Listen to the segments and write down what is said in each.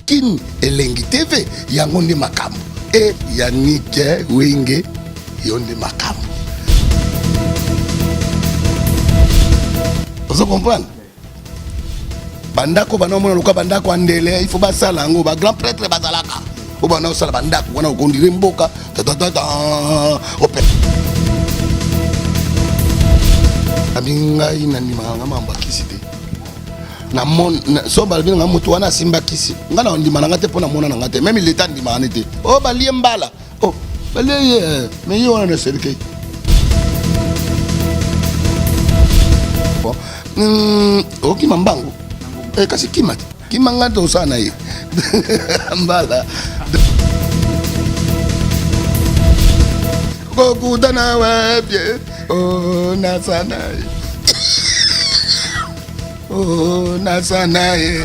Kin Elengi TV yango nde makambo e Yannick Wenge yo nde makambo. Ozo comprendre? Bandako bana omona lokola bandako ya ndele il faut basala yango ba grand prêtre bazalaka oyo bana osala bandako wana okondire mboka tatatata ope abi ngai nandimaka nga mambo ya kisi te so balobi nanga moto wana asimba kisi ngai na ndima na ngai te mpo namona na ngai te meme leta andimaka ne te o oh, balie mbala o oh, balie ye eh, me ye wana na cercueil okima mbangu eh, kasi kima te kima ngai te osala na ye mbala kokutana webye oh, nasana ye oh, nasana ye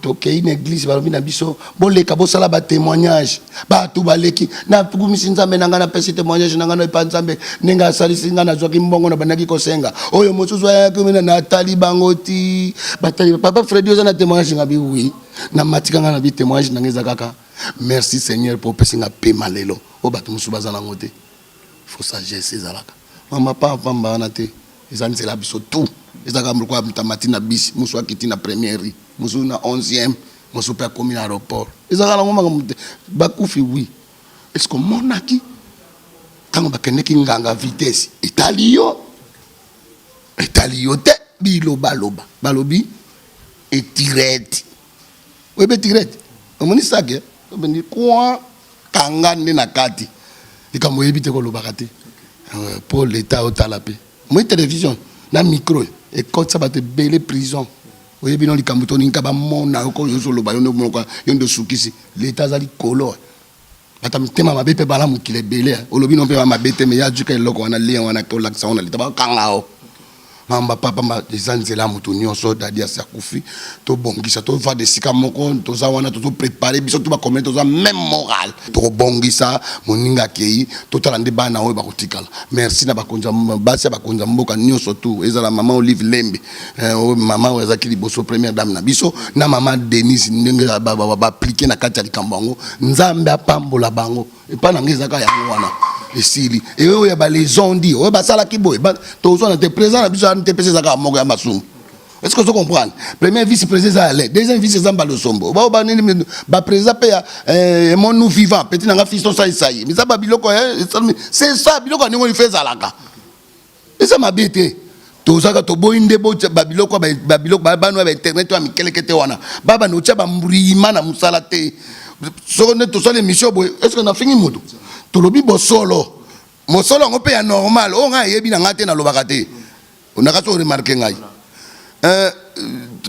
tokei na eglise balobi na biso boleka bosala batémoignage bato baleki nakumisi nzambe na ngai napesi témoignage na ngai na epa nzambe ndenge asalisi ngai nazwaki mbongo na bandaki kosenga oyo mosusu ayaki mina natali bango ti batali papa fredi oza na témoignage nga bi wi namatika ngai na bi témoignage na ngai eza kaka merci seigneur mpo opesi nga pema lelo oyo bato mosusu baza nango te faut sagesse ezalaka mama pa pamba wana te eza nzela biso tout eza kaka lokola moto amati na bisi mosusu akiti na première rue mosusu na 11e mosusu mpe akomi na aéroport ezalaka nango makambo te bakufi wi est ce que omonaki ntango bakendeki nganga vitesse etali yo etali yo te bilobaloba balobi etirete oyebi etirete omoni sake obendi coin kanga nde na kati likambo oyebi te kolobaka te mpo euh, leta otala mpe omoni television na micro ekotisa bato ebele prison oyebi no likambo to ninga bamona yo oyo ozoloba yo nde omonaka yo nde osukisi leta aza likolo bato ya mitema mabe mpe bala mokili ebele olobi no mpe ba mabe te me ya juka eloko wana lien wana kolakisa ngo na leta bakanga yo Mamba papa mba eza nzela ya moto nyonso dadi asi akufi tobongisa tovanda esika moko toza wana tozo prepare biso to bakomene toza meme moral tokobongisa moninga akei totala nde bana oyo bakotikala merci na bakonzi basi ya bakonzi ya mboka nyonso tu ezala mama olive lembe eh, oyo mama oyo azalaki liboso première dame na biso na mama denise ndenge baaplike na kati ya likambo yango nzambe apambola bango epai na ngai ezaka yango wana esili eoyo ya balezondi oyo basalaki boye tozwana te président na biso ya ntpc ezaka moko ya masumu est-ce que ozo comprendre premier vice président eza ale deuxième vice eza mbala osombo bao banini baprésident mpe ya eh, emonu vivant petit na nga fiston saisai eza babiloko eh, c'est ça biloko ya ndenge oyo ife ezalaka Eza mabe te. Tozaka toboyi nde botia ba biloko ba biloko ba bano ya internet ya mikelekete wana. Ba bano tia ba mbrima na musala te. Soko nde tosala émission boye, est-ce que nafingi moto? Tolobi bosolo. Mosolo yango pe ya normal. Oyo ngai ayebi na ngai te nalobaka te. Onaka so remarquer ngai. Euh,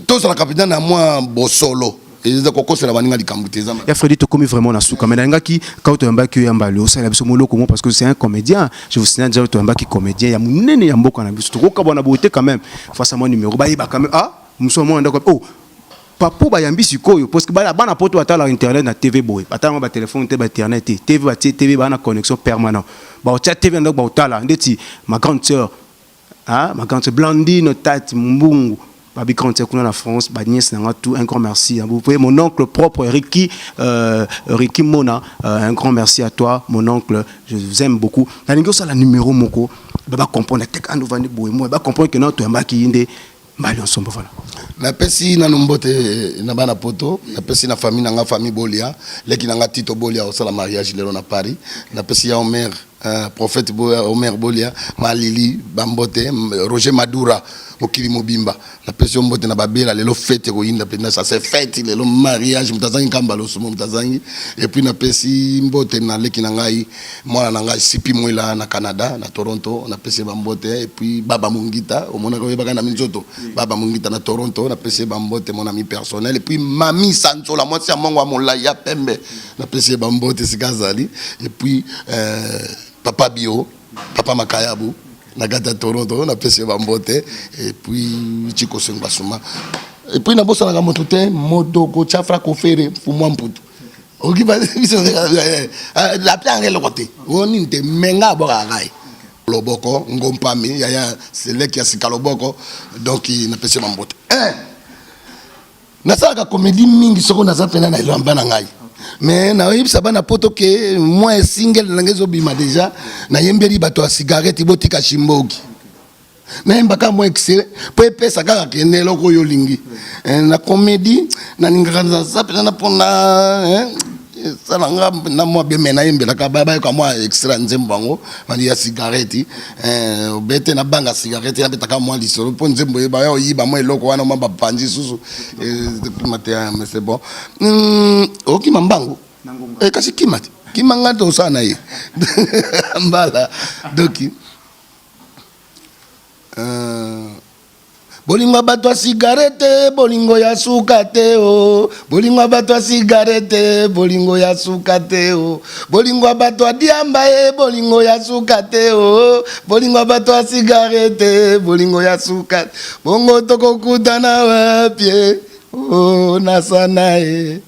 tozalaka mpenza na mwa bosolo eza kokosela baninga likambo te eza ya Freddy tokomi vraiment na suka mais nalingaki kaka toyambaki yo yamba leo osala biso moloko mo parce que c'est un comédien je vous signale déjà toyambaki comédien ya monene ya mboka na biso tokokabwana boye te quand même face à moi numéro bayeba quand même ah mosu amona ndako oh papo bayambi sikoyo parce que bana bana poto batala internet na TV boye batala ba téléphone te ba internet te TV batie TV bana connexion permanent baotia TV na ndako baotala ndeti ma grande sœur Ah ma grande sœur Blandine Tati Mbungu babi grande sœur kuna na France ba nièce na nga tout un grand merci vous voyez mon oncle propre Ricky euh, Ricky Mona euh, un grand merci à toi mon oncle je vous aime beaucoup nalingi osala numéro moko ba ba comprendre te ando vandi boye moi ba comprendre que non toyambaki ye nde mbali nsombo voilà napesi nanu mbote na bana poto napesi na famille na nga famille bolia leki na nga tito bolia osala mariage lelo na paris napesi ya omer Euh, prophète Omer Bolia, Malili, Bambote, Roger Madura, mokili mobimba. Napesi yo mbote na babela lelo fete koyinda mpenza ça c'est fête lelo mariage moto azangi nkamba losumo moto azangi et puis napesi mbote na leki na ngai mwana na ngai Sipi Mwela na Canada na Toronto napesi ye bambote et puis Baba Mungita omonaka oyebaka na minzoto Baba Mungita na Toronto napesi ye bambote mon ami personnel et puis Mami Sanzola mwasi ya mongo ya molai ya pembe Napesi ye ba mbote esika azali et puis euh, papa bio papa makayabu na kati ya Toronto napesi ye ba mbote et puis Chico Sengbasuma et puis nabosanaka moto te Modoko Chafra Kofere Fumwa Mputu oki biso lapia yanga eloko te oyo nini te me nga abwakaka ngai loboko ngompami yaya seleki ya sika loboko donc napesi ye bambote eh! Nasalaka comédie mingi soko naza mpena na elamba na ngai, mais nayebisa bana poto ke mwa single na ngai ezobima déjà. Nayembeli bato ya cigarette, botika shimboki. Nayembaka mwa excès mpo epesa kaka kende eloko oyo olingi. Na comédie nalingaka naza mpena na mpona esala nga na mwa bien, mais nayembelaka bayoka mwa extra nzembo yango bandi ya cigarette. Obete na banga cigarette, nabetaka mwa lisolo mpo nzembo ye baya oyiba mwa eloko wana, mwa bapanzi susu kima te. Mais c'est bon, okima mbangu. Kasi kima te, kima nga te, osala na ye mbala. Donc bolingo ya bato ya cigarette, bolingo ya suka te o. Bolingo ya bato ya cigarette, bolingo ya suka te o. Bolingo ya bato ya diamba ye, bolingo ya suka te o. Bolingo ya bato ya cigarette, bolingo ya suka. Bongo tokokutana wapi e? O nasana ye,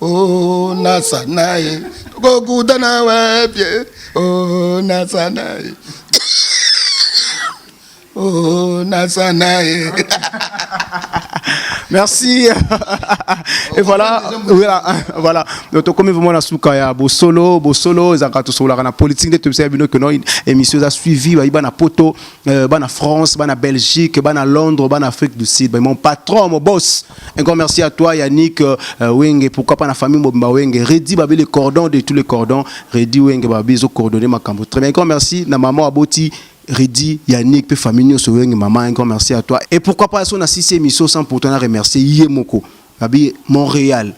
o nasana ye, tokokutana wapi e? O nasana ye, o nasana ye. Merci. Et voilà, voilà, voilà. Donc, comme vraiment la suka ya bosolo, bosolo, ezalaka tosololaka na politique nde tobisaka bino que non, émission eza suivi ba na poto, ba na France, ba na Belgique, ba na Londres, ba na Afrique du Sud. Mon patron, mon boss. Un grand merci à toi Yannick Wenge, pourquoi pas la famille Mobimba Wenge. Redi Babi, le cordon de tous les cordons. Redi Wenge Babi zo coordonner makambo. Très bien. Un grand merci na maman Aboti Redi, Yannick, pe famille nyonso Wenge maman, un grand merci à toi. Et pourquoi pas son assisté émission sans pourtant remercier Yemoko. Babi Montréal.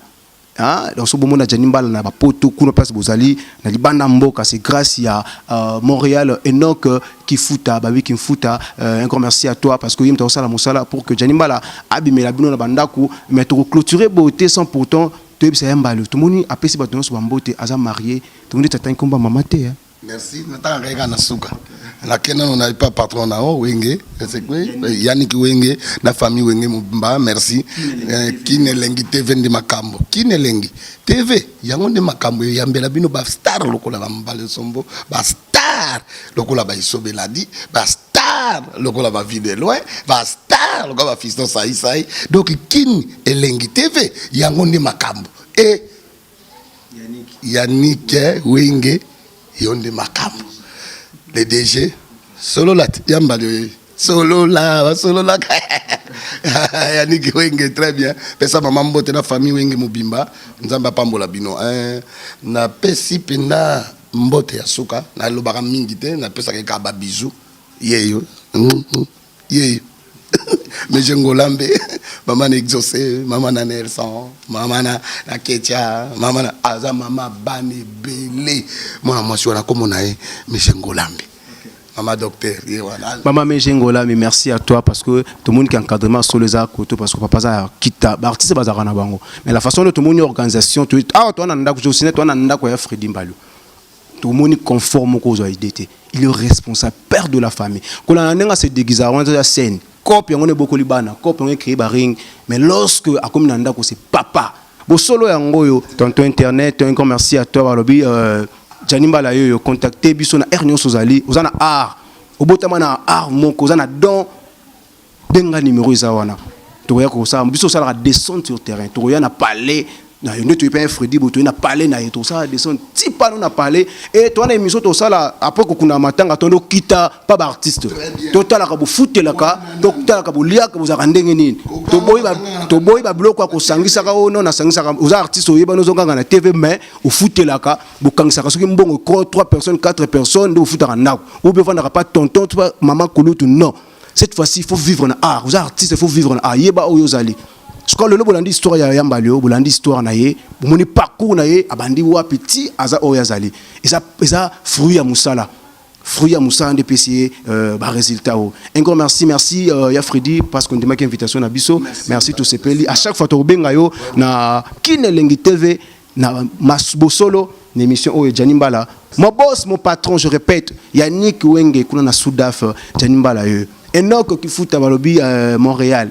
Hein, dans ce moment na Gianni Mbala na ba poto kuna place bozali na libanda mboka, c'est grâce à Montréal Enoch Kifuta Babi Kifuta, un grand merci à toi parce que yimta osala musala pour que Gianni Mbala abimela bino na bandaku. Mais to clôturer beauté sans pourtant toyebisa ya Mbala, tomoni apesi bato nyonso bambote, aza marié, tomoni tata nkomba mama te, hein. Merci. Natangaka ye kaka na suka. Nake nano na epa patron na o Wenge esekwe Yaniki Wenge na famille Wenge mobimba. Merci. Kine Elengi TV nde makambo. Kine Elengi TV yango nde makambo. Eyambela bino bastar lokola bambala esombo, bastar lokola baisobeladi, bastar lokola bavie de loin, bastar lokola bafiston saisai. Donc Kine Elengi TV yango nde makambo. E Yannick Wenge yo nde makambo, le DG solola te yambali oyo solola basololaka. Yannick Wenge, très bien. Pesa mama mbote na famille Wenge mobimba, Nzambe apambola bino. Napesi mpenza mbote ya suka, nalobaka mingi te, napesaka kaka babisous. Yeyo yeyo Monsieur Ngolambe, mama na Exaucé, mama na Nelson, mama na Ketia, mama na aza mama bana ebele. Mwana mwasi wana kombo na ye Monsieur Ngolambe. Mama docteur ye wana. Maman Meje Ngolami, merci à toi parce que tout le monde qui encadrement sur les côté parce que papa ça quitte ba artiste bazaka na bango. Mais la façon dont tout le monde organisation tout ah toi na ndako je toi na ndako ya Freddy Mbalio. Tout le monde conforme aux idées te. Il est responsable, père de la famille. Quand on a se déguiser on a scène. Cop yango ne bokoli bana, cop yango créer ba ring, mais lorsque akomi na ndako, c'est papa. Bosolo yango yo tonton internet, un grand merci à toi balobi Gianni Mbala yo contacter biso na R nyonso ozali, oza na art. Obotama na art moko, oza na don, benga numéro eza wana. Tokoya kosala biso, osalaka descente sur terrain, tokoya na palais na yo nde toyebi un Fredi bo, toye na palais na ye, tosala descente ti pano na palais e towana na émission tosala après kokunda matanga, tondo okita pa baartiste, totalaka bofutelaka, totalaka boliaka, bozalaka ndenge nini. Toboyi babiloko ya kosangisaka oyo non nasangisaka. Oza artiste, oyebani, ozonganga na TV, mais ofutelaka, bokangisaka soki mbongo 3 personnes, 4 personnes nde ofutaka ndako ou bien ofandaka pa tonton to pa mama kulutu. Non, cette fois-ci il faut vivre na art. Oza artiste, il faut vivre na art. Yeba oyo ozali. Sikoyo lelo bolandi histoire ya Yambali oyo, bolandi histoire na ye, bomoni parcours na ye, abandi wapi ti aza oyo azali. Eza fruit ya mosala, fruit ya mosala nde epesi ye barésultat oyo. Un grand merci, merci ya Fredi parce qu'on ndimaki invitation na biso. Merci, tosepeli. À chaque fois tokobenga yo na Kine Elengi TV na bosolo na émission oyo Gianni Mbala, mon boss, mon patron, je répète, Yannick Wenge kuna na Sudaf, Gianni Mbala yo, Enoch Kifuta balobi Montréal,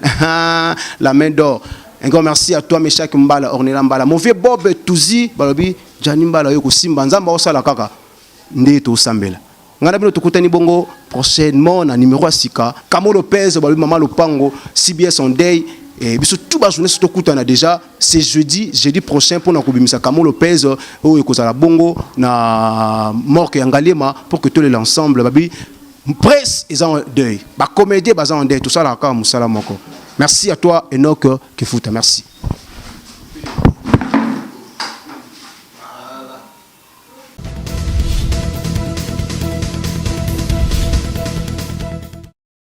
la main d'or. Un grand merci à toi Meshak Mbala, Ornella Mbala, mon vieux Bob Touzi balobi Gianni Mbala yo kosimba Nzambe osala kaka nde tosambela. Ngai na bino tokutani bongo prochainement na numéro ya sika. Kamo Lopez balobi mama lopango CBS on day. Et biso tout ba journée tokutana déjà c'est jeudi, jeudi prochain mpona kobimisa Kamo Lopez oyo ekozala bongo na morgue ya Ngaliema pour que tolela ensemble. Babi presse eza en deuil, bacomédien baza en deuil, tosalaka kaka mosala moko. Merci à toi, Enoch Kefuta, merci.